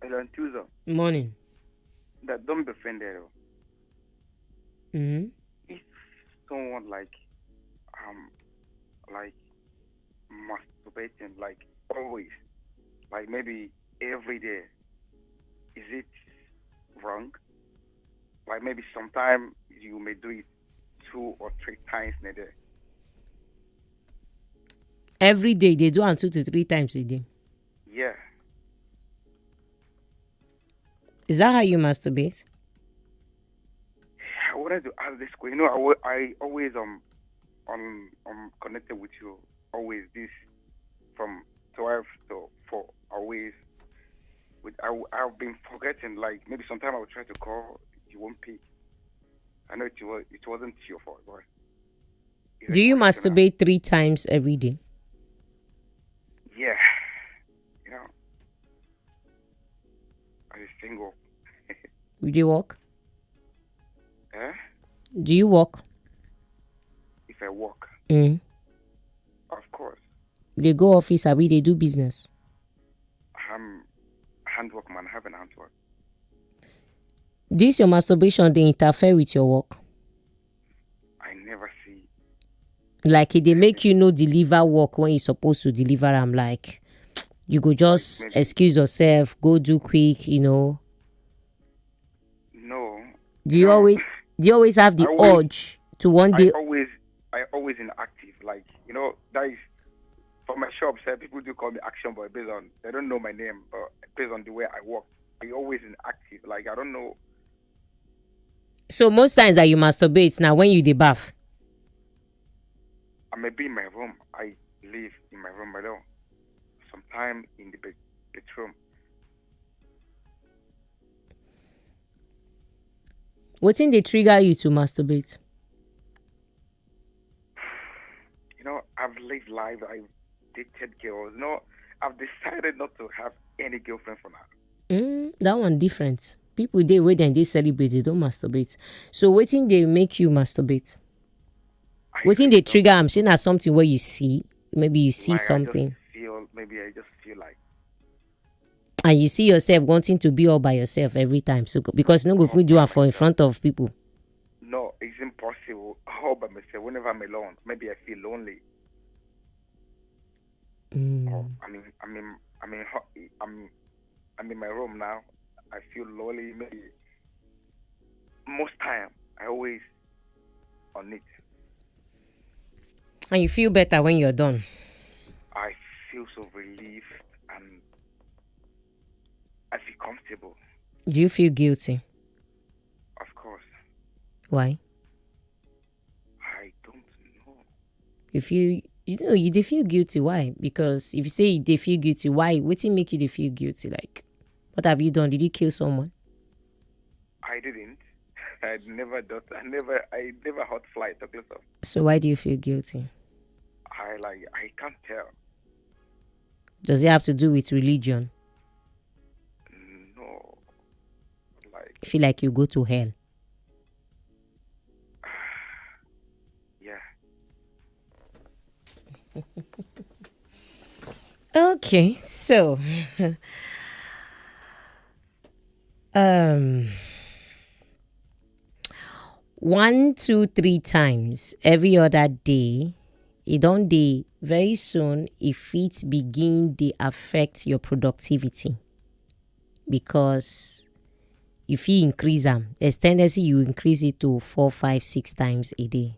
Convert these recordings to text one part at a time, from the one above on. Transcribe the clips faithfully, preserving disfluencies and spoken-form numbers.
Hello, Tuzo. Morning. That don't be offended. Oh. Mm-hmm. If someone like, um, like masturbating, like always, like maybe every day, is it wrong? Like maybe sometime you may do it two or three times in a day. Every day they do am two to three times a day. Yeah. Is that how you masturbate? I wanted to ask this question. You know, I, wa- I always um on um connected with you always this from twelve to four always. With I I've been forgetting, like maybe sometime I will try to call, you won't pick. I know it was it wasn't your fault, but it's a Do you question. Masturbate three times every day? Yeah, you know, I was single. Do you work? Eh? Do you work? If I work, Mm. Of course, They go office, abi they do business? I'm a handwork man. I have an handwork. This your masturbation they interfere with your work? I never see. Like, e dey make you no deliver work when you supposed to deliver am. Like, you go just Maybe. Excuse yourself, go do quick. You know, No. do you No. Always do you always have the I always- urge to one I day? Always, I always inactive. Like you know, that is for my shop. Say people do call me action boy based on they don't know my name, but based on the way I work, I always inactive. Like I don't know. So most times that you masturbate now when you dey bath. I may be in my room. I live in my room alone. Sometime in the bed- bedroom. Wetin dey trigger you to masturbate? You know, I've lived life. I've dated girls. No, I've decided not to have any girlfriend for now. Mm, that one different. People dey wey dem dey celebrate, they don't masturbate. So wetin dey make you masturbate? I Wetin just dey don't- Trigger am? Say na something where you see. Maybe you see Like, something, I just feel, maybe I just feel like and you see yourself wanting to be all by yourself every time. So because you no go fit do am for in front of people. No, it's impossible. All by myself. Whenever I'm alone, maybe I feel lonely. Mm. Or I mean, I mean, I mean, ho- I'm, I'm in my room now. I feel lonely. Maybe most time I always on it. And you feel better when you're done. I feel so relieved and I feel comfortable. Do you feel guilty? Of course, Why? I don't know. You feel you know you dey feel guilty. Why? Because if you say you dey feel guilty, why? Wetin make you dey feel guilty? Like, what have you done? Did you kill someone? I didn't. I never done. I never. I never hurt fly. Talk less of. So why do you feel guilty? I like. I can't tell. Does it have to do with religion? No. Like You feel like you go to hell? Yeah. Okay, so um one, two, three times every other day, e don dey very soon e fit begin dey affect your productivity, because you fit increase am. There's tendency you increase it to four, five, six times a day.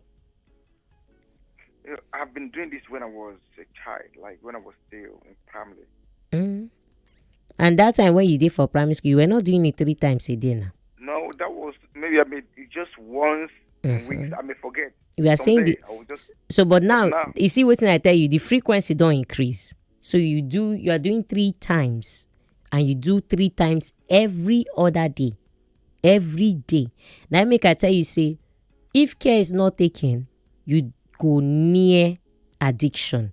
You know, I've been doing this when I was a child, like when I was still in primary. Mm. And that time when you did for primary school, you were not doing it three times a day now. No, that was maybe I made it just once in weeks. I may forget. We are saying Someday, the I will just so, but now, now- You see what I tell you, the frequency don't increase. So you do you are doing three times, and you do three times every other day, every day. Now make I tell you say, if care is not taken, you go near addiction.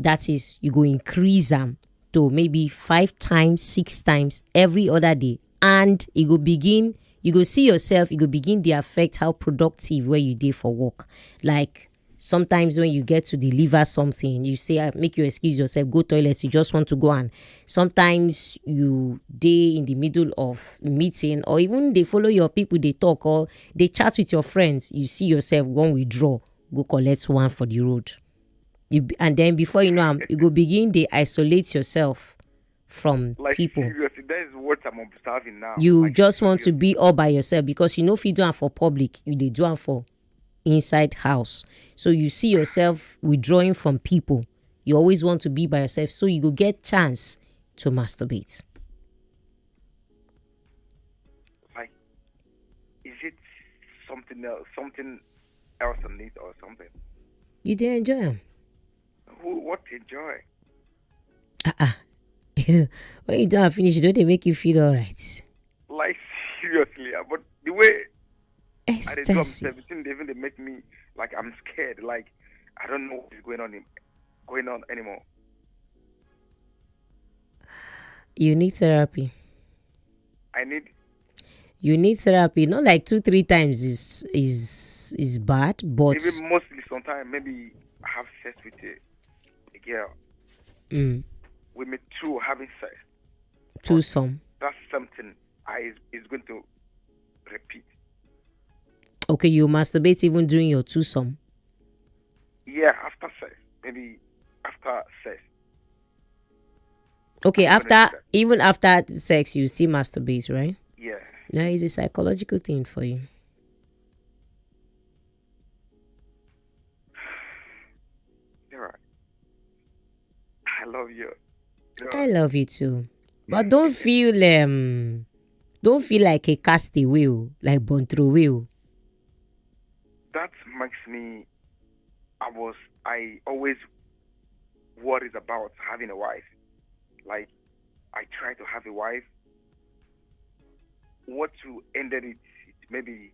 That is, you go increase am to maybe five times, six times every other day, and you go begin you go see yourself, you go begin dey affect how productive where you dey for work. Like, Sometimes when you get to deliver something, you say, "Ah, make you excuse yourself, go toilet, you just want to go." And sometimes you dey in the middle of meeting, or even they follow your people, they talk, or they chat with your friends, you see yourself go withdraw, go collect one for the road. You, be- and then before you know am, you go begin dey isolate yourself from Like people. Seriously, that is what I'm observing now. You Like, just want to seriously. Be all by yourself because you no fit do am for public, you dey do am for inside house. So you see yourself withdrawing from people. You always want to be by yourself, so you go get chance to masturbate. Like, is it something else, something else on it or something? You dey enjoy am. Who, what enjoy? Ah, when you don finish, don't they make you feel all right? Like, seriously, uh, but the way I dey do am, Ecstasy. Seventeen, they even they make me like I'm scared. Like, I don't know what is going on in, going on anymore. You need therapy. I need You need therapy. Not like two, three times is is is bad, but even mostly sometimes maybe I have sex with a, a girl. Mm, With me two having sex. twosome. That's something I is, is going to repeat. Okay, you masturbate even during your twosome. Yeah, after sex, maybe after sex. Okay, I'm gonna after do that. Even after sex, you still masturbate, right? Yeah. That is a psychological thing for you. You're right. I love you. You're I right. Love you too, but don't feel um, don't feel like a castaway, oh, like born throwaway, oh. That makes me. I was. I always worried about having a wife. Like, I tried to have a wife. What to ended it? Maybe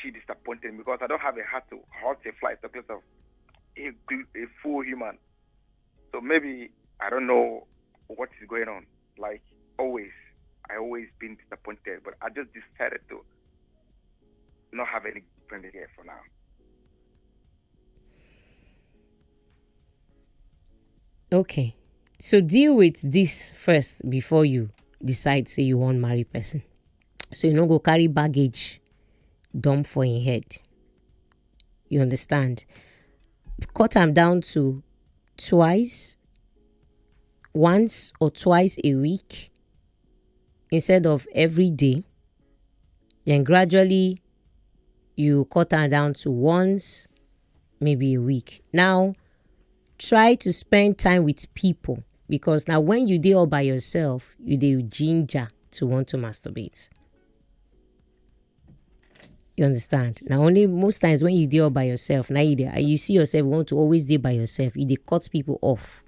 she disappointed me because I don't have a heart to hurt a fly, talking of a, gl- a full human. So maybe I don't know what is going on. Like, always, I always been disappointed, but I just decided to not have any girlfriend again for now. Okay, so deal with this first before you decide say you wan marry person, so you no go carry baggage dump for im head. You understand? Cut am down to twice, once or twice a week instead of every day. Then gradually you cut am down to once, maybe a week. Now try to spend time with people, because now when you dey all by yourself, you dey ginger to want to masturbate. You understand? Now only most times when you dey all by yourself, now you dey, you see yourself want to always dey by yourself, you dey cut people off,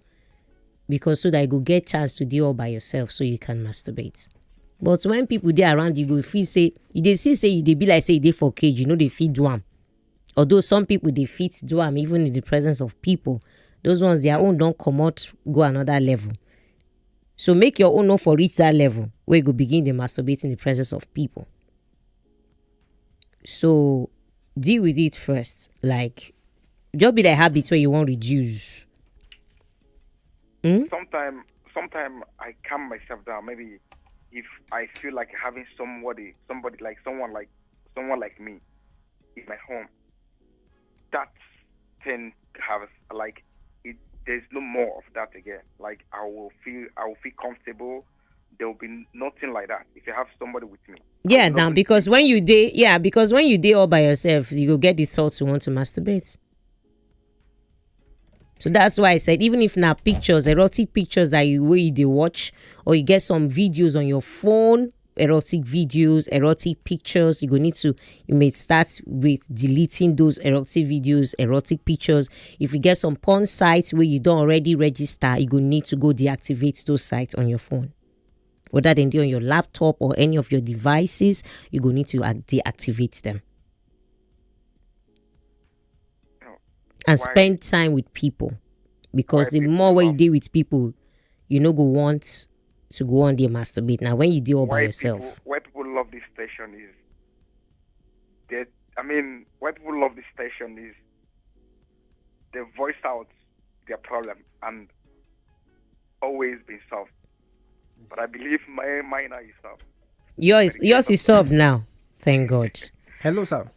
because so that you go get chance to dey all by yourself so you can masturbate. But when people dey around, you go feel say, you dey see say you dey be like say you dey for cage, you no dey fit do am. Although some people dey fit do am even in the presence of people, those ones, their own don comot go another level. So make your own no for reach that level where you go begin dey masturbate in the presence of people. So deal with it first. Like, just be like habits where you wan reduce. Hmm? Sometimes, sometimes I calm myself down. Maybe if I feel like having somebody, somebody like someone like someone like me in my home, that thing has, like, it. There's no more of that again. Like, I will feel, I will feel comfortable. There will be nothing like that if you have somebody with me. I Yeah, will not now be- because when you dey, yeah, because when you dey all by yourself, you go get the thoughts you want to masturbate. So that's why I said, even if na pictures, erotic pictures that you, wey you dey watch, or you get some videos on your phone, erotic videos, erotic pictures, you go need to, you may start with deleting those erotic videos, erotic pictures. If you get some porn sites where you don't already register, you go need to go deactivate those sites on your phone. Whether they dey on your laptop or any of your devices, you go need to ac- deactivate them. Oh, And why- spend time with people, because why the people more when you love- dey with people, you no go want to go on there masturbate. Now when you dey all by why yourself, People, why people love this station is that, I mean, why people love this station is they voiced out their problem and always been solved. But I believe my mine is solved. Yours, yours is solved now. Thank God. Hello, sir.